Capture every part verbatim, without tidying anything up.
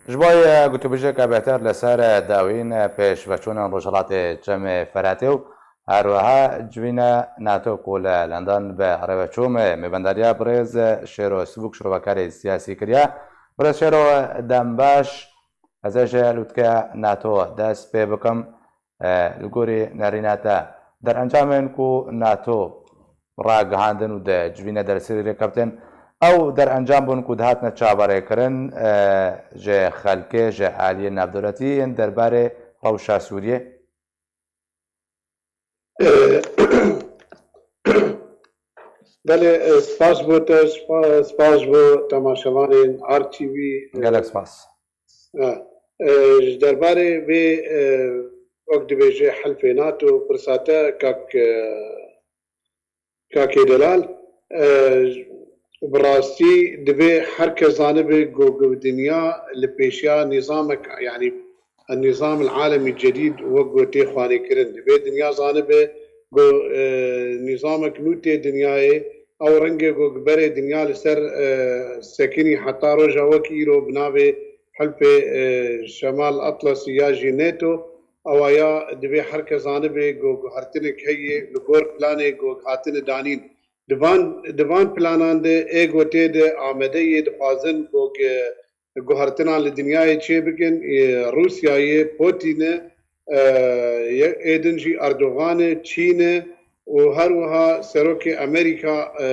Ji bo gotûbêjeke bêhtir li ser dawîn pêşveçûnên Rojhilatê Çemê Feratê û her wiha civîna NATO ku li London bi rêveçûn mêvendariya birêz Şêro Sivûk şirovekarê siyasî kiriye. Birêz Şêro, dem baş. Ez ê ji lûtke NATO dest pê bikim. E, li gorî nerîna te, derencamên ku NATO ragihandin û di civîna dersîrê rêkeftin, ew derencam bûn ku dihatine çaverêkirin, e, ji xelkê, ji aliyên navdewletî yên derbarê rewşa Sûriyê? E, belê, e, spas bo te, spa-, spas bo temaşevanên R T V. Gelek spas. Ha, e, ji derbarê vê, e, wek dibêje helfê NATO, pirsa te kak, e, kakê delal, e, bi rastî divê her kes zanibe ku, ku dinya li pêşiya nîzamek, yanî nîzam el alemî cedîd wek ku tê xwanêkirin. Divê dinya zanibe ku, e, nîzamek nû tê dinyayê, ew rengê ku berê dinya li ser, e, sekinî heta roja wekî îro bi navê Hilfê, e, Şemal Atlasî ya jî NATO, ewa ya divê her kes zanibe ku guhertinek heye li gor planê ku hatine danîn. Di van, di van planan de ê ku tê de amade yê dixwazin ku, e, guhertinan li dinyayê çêbikin, e, Rûsyayê, Putinê, e, ye-, ê din jî Erdoganê, Çînê û her wiha serokê Amerîka, e,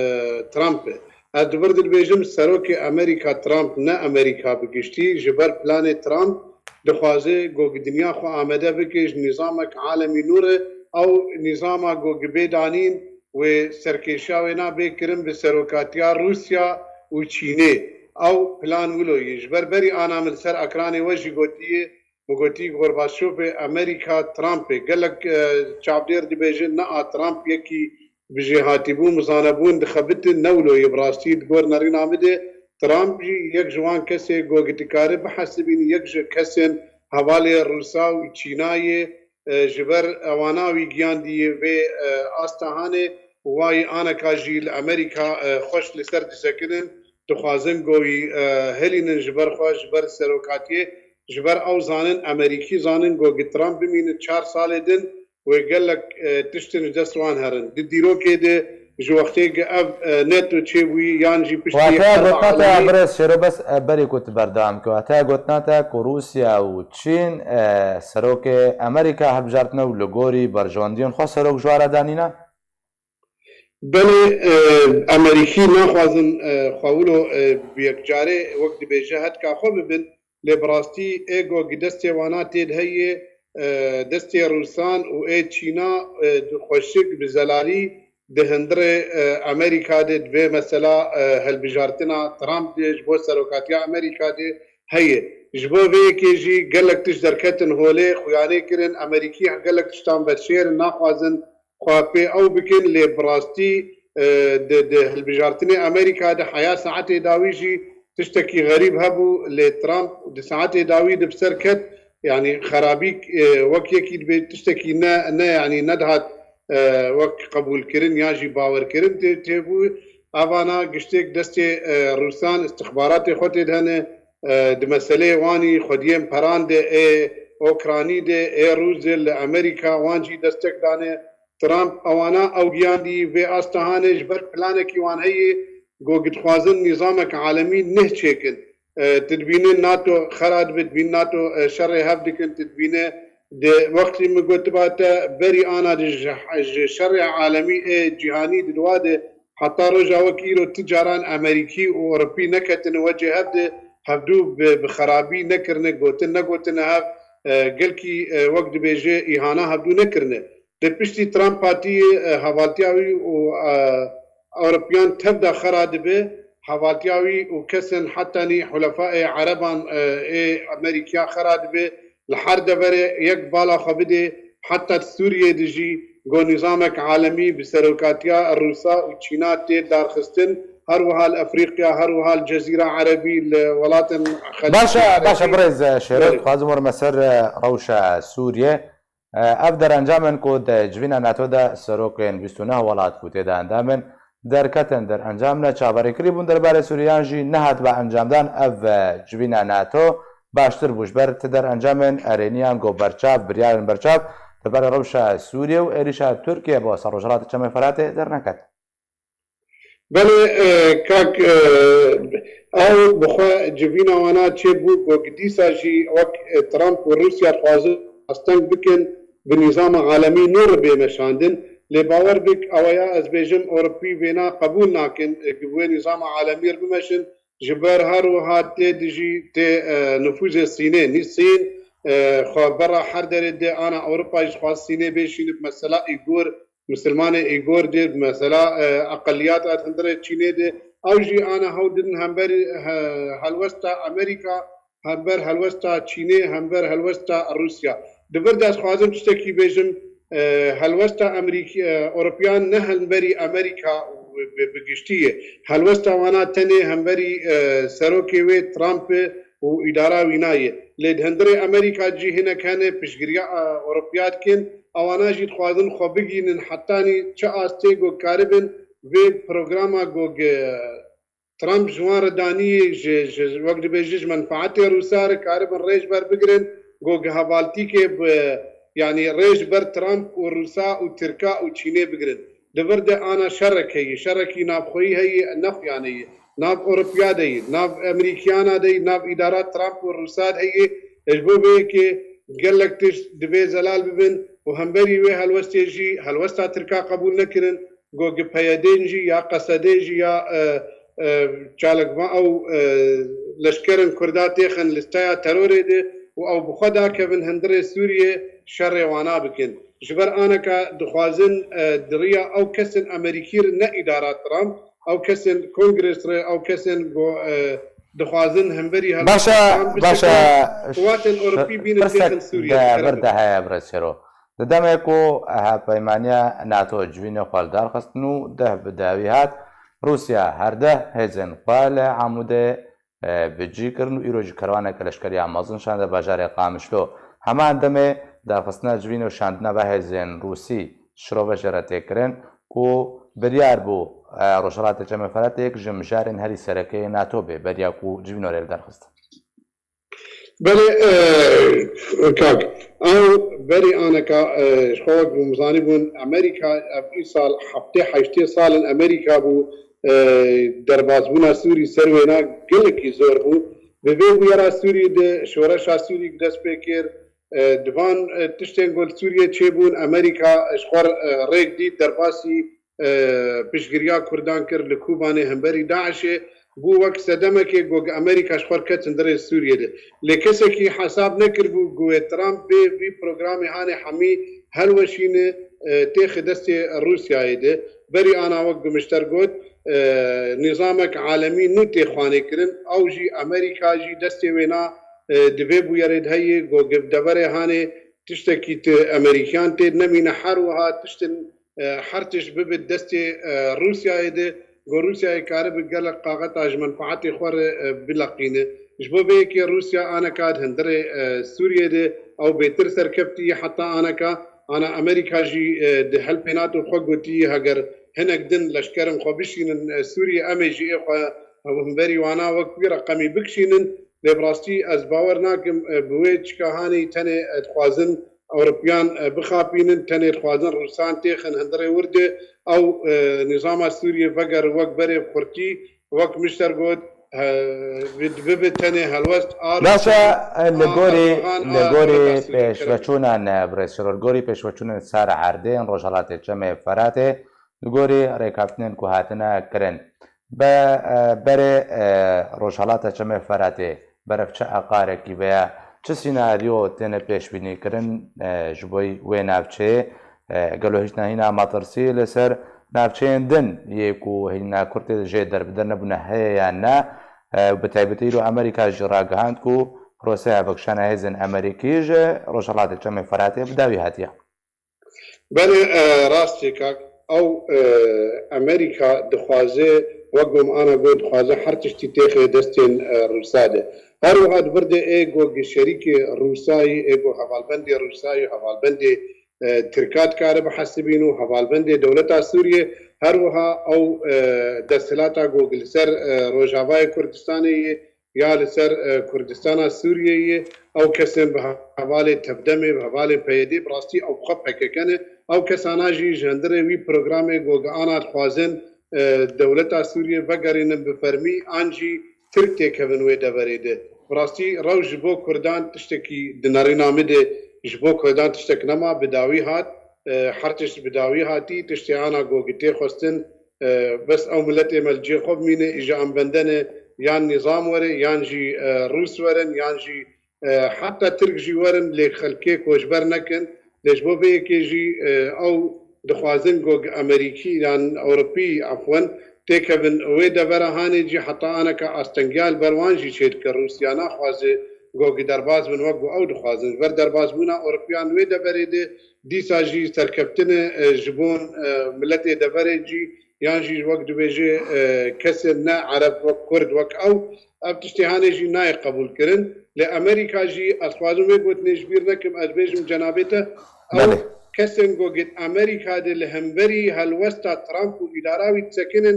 Trumpê. Ez di vir de dibêjim, serokê Amerîka Trump ne Amerîka bi giştî, ji ber planê Trump dixwaze ku dinya xwe amade bike ji nîzamek alemî nû re, ew nîzama ku bê danîn wê serkêşiya wê na bê kirin bi serokatiya Rûsya û Çînê. Ew plan wilo yî. Ji ber berî ana min li ser ekranê we jî gotiye, min gotî Gorbaçovê, Amerîka, Trumpê. Gelek, e, çavdêr dibêjin, na Trump yekî bi jêhatîbûn, bi zanebûn dixebitin, ne wilo yî bi rastî di gor nerîna min de. Trump jî yek ji wan kesê ku dikare bihesibînî yek ji kesên hevalê Rûsa û Çînayê, e, ji ber ewana wî giyandî vê, e, asta hanê û wayî aneka jî li Amerîka, e, xweş li ser disekinin, dixwazin ku wî, e, hilînin ji ber xwe, ji ber serokatiyê, ji ber ew zanin, Amerîkî zanin ku gi Trump bimînin çar salê din, wê gelek, e, tiştin ji dest wan herin. Di dîrokê de ji wextê gi ev, e, NATO çêbûyî yan jî piştî Wateya herba gotina te alemî, birêz Şêro, bes, e, berê ku tu berdewam ke, wateya gotina te ku Rûsya û Çîn, e, serokê Amerîka hilbijartine û li gorî berjewendiyên xwe serok ji wan re danîne? Belê, e, Amerîkî naxwazin, e, xwe wilo, e, bi yekcarê wek dibêje hetka xwe bibin, lê bi rastî ê ku gi destê wana tê de heye, e, destê Rûsan û ê Çîna, e, di xweşik, bi zelalî di hundirê, e, Amerîka de, di vê mesela, e, hilbijartina Trump de ji bo serokatiya Amerîka de heye. Ji bo vê yekê jî gelek tişt derketin holê, xuyanê kirin, Amerîkî gelek tiştan veşêrin, naxwazin xwe pê ew bikin, lê bi rastî, e, di, di hilbijartinê Amerîka de heya saetê dawî jî tiştekî xerîb hebû, lê Trump di saetê dawî de bi ser ket, yanî xerabî, e, wek yekî dibê tiştekî ne, ne, yanî nedihat, e, wek qebûlkirin ya jî bawerkirin tê, têbû. Evana giştêk destê, e, Rûsan, istixbaratê xwe tê de hene, e, di meseleyê wanî xwediyên peran de ê Okranî de, ê Rûs de li Amerîka wan jî destek dane. Trump ewana ew giyandî vê asta hanê ji ber planekî wan heye, ku dixwazin nîzamek alemî neh çêkin. E, tu dibîne NATO xera dibe, dibîne NATO, e, şerê hev dikin, tu dibîne di wextî min gotiba te berî ana de ji, ji şerê alemî ê cîhanî di diwa de heta roja wek îro ti caran Amerîkî û Ewropî neketine wecê hev de hevdû bi, bi xerabî nekirine, gotin negotine hev, e, gelkî, e, wek dibêje îhana hevdû nekirine. Di piştî Trump hatî, e, hevaltiya wî û, e, Ewropiyan tev de xera dibe, hevaltiya wî û kesên hetanî hulefaê Ereban, e, ê Amerîkiya xera dibe, li her deverê yek bala xwe bidê, heta Sûriyê de jî ku nîzamek alemî bi serokatiya Rûsa û Çîna tê darxistin, her wiha li Efrîqya, her wiha li Cezîra Erebî, li welatên Xelîcê Baş e, baş e, Erebî. Birêz Şêro, Belê. Dixwazim werime ser, e, rewşa Sûriyê. E, ev derencamên ku di civîna NATO de serokên bîst û neh welat ku tê de endam in, derketin derencam ne çaverêkirî bûn derbarê Sûriyan jî nehatibe encamdan. Ev, e, civîna NATO baştir bû. Ji ber ti derencamên erêniyan ku berçav, biryarên berçav li ber rewşa Sûriyê û êrîşa Tirkiyê bo ser Rojhilatê Çemê Feratê derneket. Belê, e, kak, e, ew bi xwe civîna wana çêbû, ku dîsa jî wek, e, Trump û Rûsya dixwazin asteng bikin, bi nîzama alemî nû re bê meşandin. Lê bawer bik, ew ya ez bêjim, Ewropî vêna qebûl nakin, e, ku bi wê nîzama alemî re bimeşin. Ji ber her wiha tê dijî, tê, e, nifûzê Sînê, nî Sîn, e, xwe berra her derê de ana Ewropa jî dixwaz Sînê bê şînib mesela Îgor, Misilmanê Îgor dê, mesela, e, eqeliyat hat hundirê Çînê de, ew jî ana hew din hember, he-, helwesta Amerîka, hember helwesta Çînê, hember helwesta Rûsya. Di vir de ez xwazim tiştekî bêjim, e, helwesta Amerîk-, e, Ewropiyan ne hemberî Amerîka bi, bi giştî ye. Helwesta wana tenê hemberî, e, serokê wê Trump e û îdara wî nayê. Lê di hundirê Amerîka cî hinek hene piştgiriya, e, Ewropiya dikin. Ewana jî dixwazin xwe bigihînin hetanî çi astê ku karibin vê programa ku, e, Trump ji wan re daniyê, ji, ji, wek dibêje ji menfaetê Rûsa re karibin rê ji ber bigirin, ku gi hevaltîkê bi, yanî rê ji ber Trump û Rûsa û Tirka û Çînê bigirin. Di vir de ana şerek heye, şerekî navxweyî heye, ne xuyanê ye. Nav Ewropiya de ye, nav Amerîkiyana de ye, nav îdara Trump û Rûsa de heye. Ji bo vê yekê gelek tişt divê zelal bibin û hemberî wê helwestê jî helwesta Tirka qebûl nekirin. Go gi P Y D'ên jî ya Qesedê jî ya, e, e, çalakvan ew, e, leşkerên Kurda têxin listeya terorê de û ew bi xwe dakevin hundirê Sûriyê şerê wana bikin. Ji ber aneka dixwazin, e, di riya ew kesên Amerîkî re ne îdara Trump, ew kesên Kongres re, ew kesên go, e, dixwazin hemberî Baş e, helwestê Trump baş e. Bişikin, quwatên Ewropî bînin Pirsek têxin Sûriyê. De vir de heye, birêz Şêro. Di demê ku hevpeymaniya NATO civînê xwe li dar xistin û deh bi dawî hat, Rûsya her deh hêzên xwe li Amûdê, e, bi cî kirin û îro jî kerwaneke leşkerî ya mezin şande bajarê Qamişlo. Heman demê darxistina civînê û şandina ve hêzên Rûsî şirove jê re tê kirin ku biryar bû, e, Rojhilatê Çemê Feratê yek ji mijarên herî sereke yê NATO bê, beriya ku civîno rê li dar xistin. Belê, e, kak, ew berî aneka, e, ji xwe wek hûn zanîbûn, Amerîka, ev îsal heftê heştê sal in Amerîka bû, e, derbasbûna Sûrî ser wêna gelekî zor bû. Bi vê bûyera Sûrî de şoreşa Sûrî dest pê kir. E, di van, e, tiştên ku li Sûriyê çêbûn, Amerîka ji xwe, e, rêk dît derbasî e, piştgiriya Kurdan kir li Kobanê hemberî DAIŞê, bû wek sedemekê ku Amerîka ji xwe ket hundirê Sûriyê de. Lê kesekî hesab nekiribû ku wê Trump bê vî programê hanê hemî helweşîne, e, têxe destê Rûsyayê de. Berî ana wek ku min ji te re got, e, nîzamek alemî nû tê xwanê kirin, ew jî Amerîka jî destê wê na, e, di vê bûyerê de heye ku deverê hanê tiştekî ti Amerîkiyan tê nemîne, her wiha tiştin e, her tişt bibe destê, e, Rûsyayê de, ku Rûsyayê karibe gelek qaxeta ji menfaetê xwe re, e, bileqîne. Ji bo vê yekê Rûsya aneka di hundirê, e, Sûriyê de ew bêtir serkeftî ye heta aneka. Ana Amerîka jî, e, di helpê NATO xwe gotî, heger hinek din leşkerên xwe bişînin, e, Sûriyê, em ê jî ê xwe hemberî wana wek wî reqemî bikişînin. Lê bi rastî ez bawer nakim, e, bi wê çika hanê tenê, e, dixwazin Ewropiyan, e, bixapînin, tenê dixwazin Rûsan têxin hundirê wir de, ew, e, nîzama Sûriyê veger wek berê bi xurtî, wek min ji te re got, e, bi, bibe tenê helwest a Baş e, Rûsya, e, li a gorî, Erdogan, li a gorî dewleta Sûriyê. Kerem. Pêşveçûnan, e, birêz Şiror, li gorî pêşveçûnên sar erdê yên Rojhelatê Çemê Feratê, li gorî rêkeftinên ku hatine kirin. Be, e, berê, e, Rojhelata Çemê Feratê berev çi eqarekî veya çi sînaryo têne pêşbînîkirin, e, ji bo wê navçeyê? E, gelo hîç nehîna metirsî li ser navçeyên din yê ku hîna kurtê jê derbider nebûne heye yan ne? E, bi taybetî îro Amerîka jî ragihand ku proseya vekişana hêzên Amerîkî ji Rojhelatê Çemê Feratê bi dawî hatiye. Belê, e, rast e kak. Ew, e, Amerîka dixwaze, wek ku min ana got, dixwaze her tiştî têxe destên, e, Rûsa de. Her wiha di vir de ê ku gi şerîkê Rûsayî, ê ku hevalbendê Rûsayî, hevalbendê, e, Tirka dikare bihesibîn û hevalbendê dewleta Sûriyê, her wiha ew, e, desthilata ku li ser, e, Rojavayê Kurdistanê yê, ya li ser e, Kurdistana Sûriyeyê ye, ew kesên bi hevalê Tevdemê, bi hevalê P Y D'ê, bi rastî ew xwe P K K ne. Ew kesana jî ji hundirê wî programê gogana dixwazin e, dewleta Sûriyê vegerînin bi fermî an jî Tirk têkevin wê deverê de. Bi rastî rewş ji bo Kurdan tiştekî di nerîna min de ji bo Kurdan tiştek nema, bi dawî hat. E, her tişt bi dawî hatî, tiştê ana gogitê xwestin, e, bes ew miletê me li cê xwe bimîne, îja em bende ne, yan nîzam were, yan jî e, Rûs werin, yan jî e, heta Tirk jî werin lê xelkê koçber nekin. Lê ji bo vê yekê jî e, ew dixwazin ku Amerîkî yan Ewropî, efwen, têkevin wê devera hanê jî heta aneka astengiya li ber wan jî çêdike. Rûsya naxwaze ku derbas bin wek ku ew dixwazin. Ji ber derbasbûna Ewropiyan wê deverê de dîsa jî serkeftinê e, ji bo e, miletê deverê jî yan jî wek dibêje e, kesên ne Ereb wek Kurd wek ew Ev tiştê hanê jî nayê qebûlkirin. Li Amerîka jî ez dixwazim vê gotinê ji bîr nekim, ez bêjim cenabê te, ew Belê. kesên ku gid Amerîka de li hemberî helwesta Trump û îdara wî disekinin,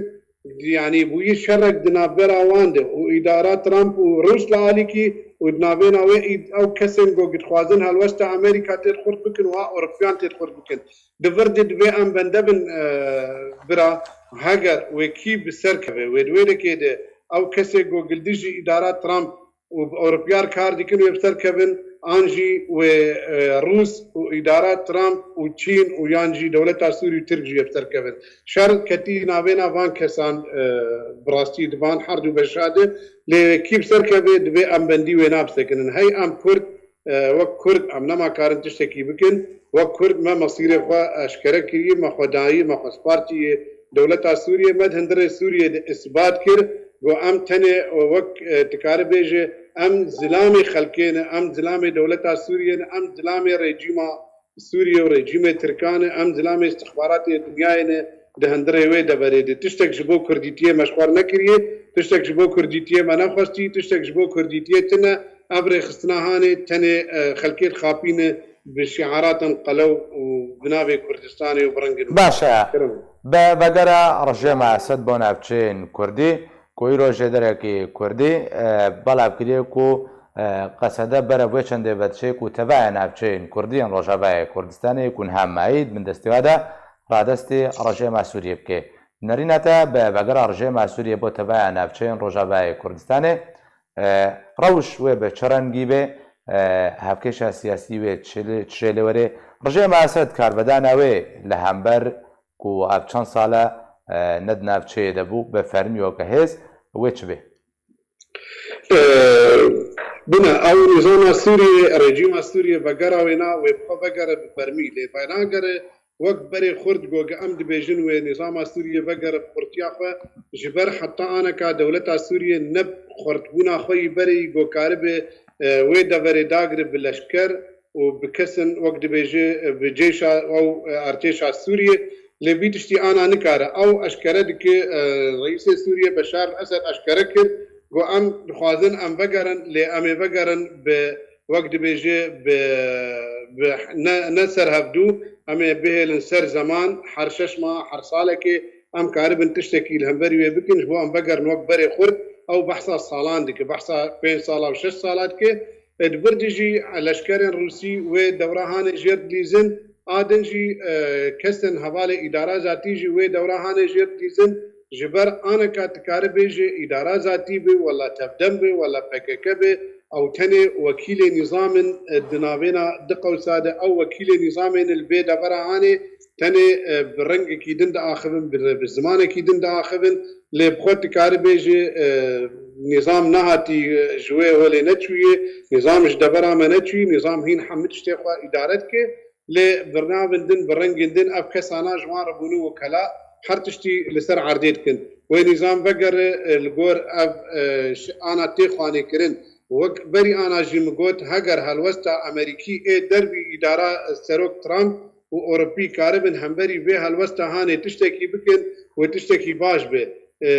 yanî bûyî şerek di navbera wan de û îdara Trump û Rûs li alîkî û di navêna wê îd-, ew kesên ku gid dixwazin helwesta Amerîka têd xurt bikin û ha Ewropiyan têd xurt bikin. Di vir de divê em bende bin, e, bira, heger wê kî bi ser keve, wê di wê dekê de ew kesê ku li dijî îdara Trump û bi Ewropiyar kar dikin wê bi ser kevin, an jî wê, e, Rûs û îdara Trump û Çîn û yan jî dewleta Sûrî û Tirk jî wê bi ser kevin. Şer ketî navêna van kesan, e, bi rastî di van her du beşa de, lê kî bi ser keve divê em bendî wê nabisekinin. Hey em Kurd, e, wek Kurd em nema karin tiştekî bikin. Wek Kurd me mesîrê xwe eşkere kirî, me xwe dayî, me xwe spartî dewleta Sûriyê, me di hundirê Sûriyê de isbat kir. Got em tenê wek, e, dikare bêje, em zilamê xelkê ne, em zilamê dewleta Sûriyê ne, em zilamê rejîma Sûriye û rejîmê Tirkan e, em zilamê istixbaratê dinyayê ne, di hundirê wê deverê de. Tiştek ji bo Kurdîtiyê me ji xwe re nekiriye, tiştek ji bo Kurdîtiyê me nexwestî, tiştek ji bo Kurdîtiyê tune. Ev rêxistina hanê tenê, e, xelkê dixapîne bi şiaratan qelew û bi navê Kurdistanê û bi rengên Baş e. Kirin. Bi vegera rejêma Esed bo navçeyên Kurdî, ku îro jêderekî Kurdî, e, belav kiriye ku, e, Qesede berev wê çendê vedişê ku tevaya navçeyên Kurdî yên Rojavayê Kurdistanê ku niha mayî di bindestê we de radestî rejêma Sûriyê bike. Nerîna te bi vegera rejêma Sûriyê bo tevaya navçeyên Rojavayê Kurdistanê, e, rewş wê bi çi rengî be, e, hevkêşa siyasî wê çi lê, çi jê lê were? Rejêma Esed karvedana wê li hember ku ev çend sal e, e, ne di navçeyê de bû, bi fermî weke hêz, wê çi bê? E, bine, ew nîzama Sûriyê, rejîma Sûriyê vegera wê na, wê bi xwe vegere bi fermî, lê venagere wek berê xurt goge em dibêjin wê nîzama Sûriyê vegere bi xurtiya xwe, ji ber heta aneka dewleta Sûriyê ne bi xurtbûna xwe yî berê yî go karibe, e, wê deverê dagire bi leşker û bi kesin wek dibêje, e, bi cêşa ew, e, artêşa Sûriyê. Lê vî tiştî ana nikare. Ew eşkere dike, e, Reîsê Sûriyê Beşar Esed eşkere kir, got em dixwazin em vegerin, lê em ê vegerin bi, wek dibêje, bi, bi ne, ne ser hevdû, em ê bihêlin ser zeman, her şeş mah, her salekê, em karibin tiştekî li hemberî wê bikin, ji bo em vegerin wek berê xurt, ew behsa salan dike, behsa pênc sala û şeş sala dike. Di vir de jî leşkerên Rûsî wê dewra hanê jêr dilîzin, a din jî, e, kesên hevalê îdara zatî jî wê dewra hanê jêr dilîzin, ji ber aneka dikare bêje îdara zatî be, wela tevdem be, wela P K K be, ew tenê wekîlê nîzam in, e, di navêna di qewsa de ew wekîlê nîzamê ne li bê devera hanê tenê, e, bi rengekî din diaxivin, bi, bi zimanekî din diaxivin, lê bi xwe dikare bêje, e, nîzam nehatî, e, ji wê holê neçûye, nîzam ji devera me neçûye, nîzam hîn hemî tiştê xwe îdare dike, lê bi navên din, bi rengên din ev kesana ji wan re bûne wekela, her tiştî li ser erdê dikin. Wê nîzam vegere, e, li gor ev, e, ş-, ana tê xwanêkirin. Wek berî ana jî min got, heger helwesta Amerîkî ê dervî îdara, e, Serok Trump û Ewropî karibin hemberî vê helwesta hanê tiştekî bikin, wê tiştekî baş be. E,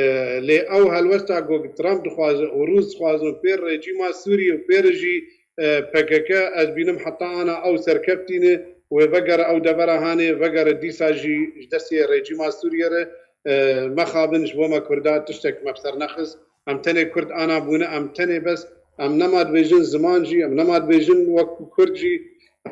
lê ew helwesta ku Trump dixwaze û Rûs dixwazin pê rejîma Sûriyê û pê re jî, e, P K K, ez bînim heta ana ew serkeftî ne, wê vegere ew devera hanê, vegere dîsa jî ji destê rejîma Sûriyê re, e, mexabin ji bo me Kurda tiştek me bi ser nexist. Em tenê Kurd ana bûne, em tenê bes, em nema dibêjin ziman jî, em nema dibêjin wek Kurd jî,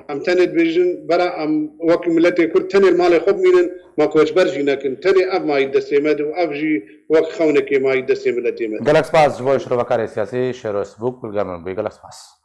em tenê dibêjin bera em wek miletê Kurd tenê li malê xwe bimînin, ma koçber jî nekin. Tenê ev mayî destê me de û ev jî wek xewnekê mayî destê miletê me de. Gelek spas ji bo şirovekarê siyasî Şêro Sibûk, li gel min bûyî. Gelek spas.